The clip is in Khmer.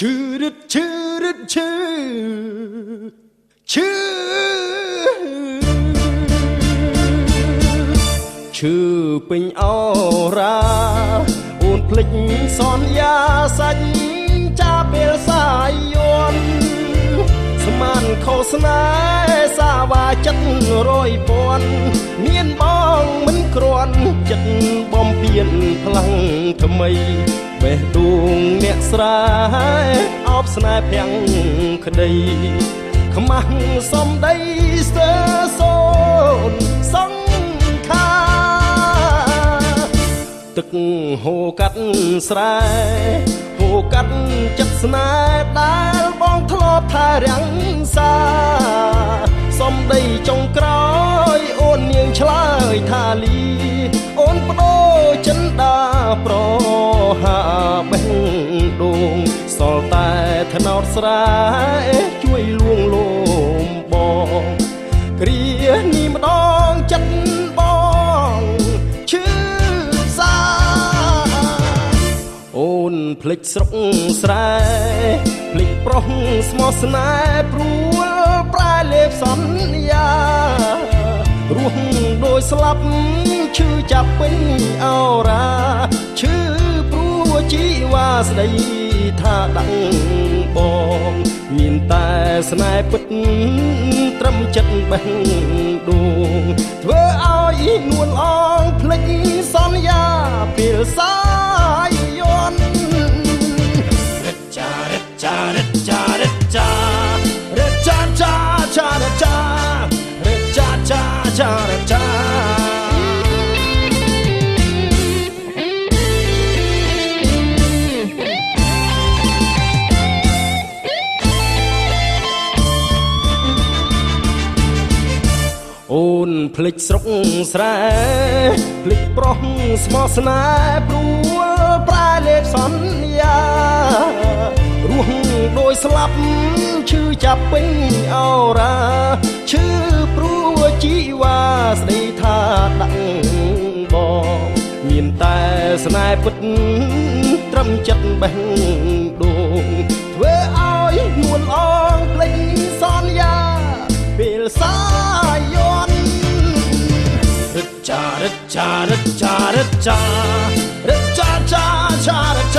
ឈឺរឹតឈឺរឹតឈឺឈឺឈឺពេញអរ៉ាអូនភ្លេចសន្យាសាច់ចាពេលសាយយន់ស្មានខុសស្នេហ៍សាវ៉ាចិត្តរយពាន់មានបងមិនគ្រាន់ចិត្តបំពេញផ្លាំងថ្មីបេះដូងអ្នកស្រែអោបស្នេហ៍ភាំងក្តីខ្មាស់សំដីស្ទើសូនសង្ខាទឹកហូរកាត់ស្រែហូរកាត់ចិត្តស្នេហ៍ដែលបងធ្លាប់ថែរាំងសាសំដីចុងក្រោយអូននាងឆ្លើយថាលីអូនបដូរចិនដាប្រហាបេះដូងសល់តែថ្នោតស្រែជួយលួងលោមបងគ្រានេះម្ដងចិត្តបងឈឺសាអូនភ្លេចស្រុកស្រែភ្លេចប្រុសស្មោះស្នេហ៍ព្រួលប្រែលេបសន្យារស់ដោយស្លាប់ឈឺចាប់ពេញអរ៉ាឈឺព្រោះជីវ៉ាស្ដីថាដាក់បងមានតែស្នេហ៍ពិតត្រឹមចិត្តបេះដូងធ្វើឲ្យនួនអងភ្លេចសន្យាពេលសាយយន់រិតចារិតចារិតចារិតចារិតចាចាចារិតចារិតចាចាចារិតចាអូនភ្លេចស្រុកស្រែភ្លេចប្រុសស្មោះស្នេហ៍ព្រួលប្រែលេបសន្យារស់ដោយស្លាប់ឈឺចាប់ពេញអរ៉ាឈឺព្រោះជីវ៉ាស្ដីថាដាក់បងមានតែស្នេហ៍ពិតត្រឹមចិត្តបេះដូងធ្វើឲ្យនួនអងភ្លេចសន្យាពេលសាយយន់រិតចារិតចារិតចារិតចារិតចាចាចារិតចា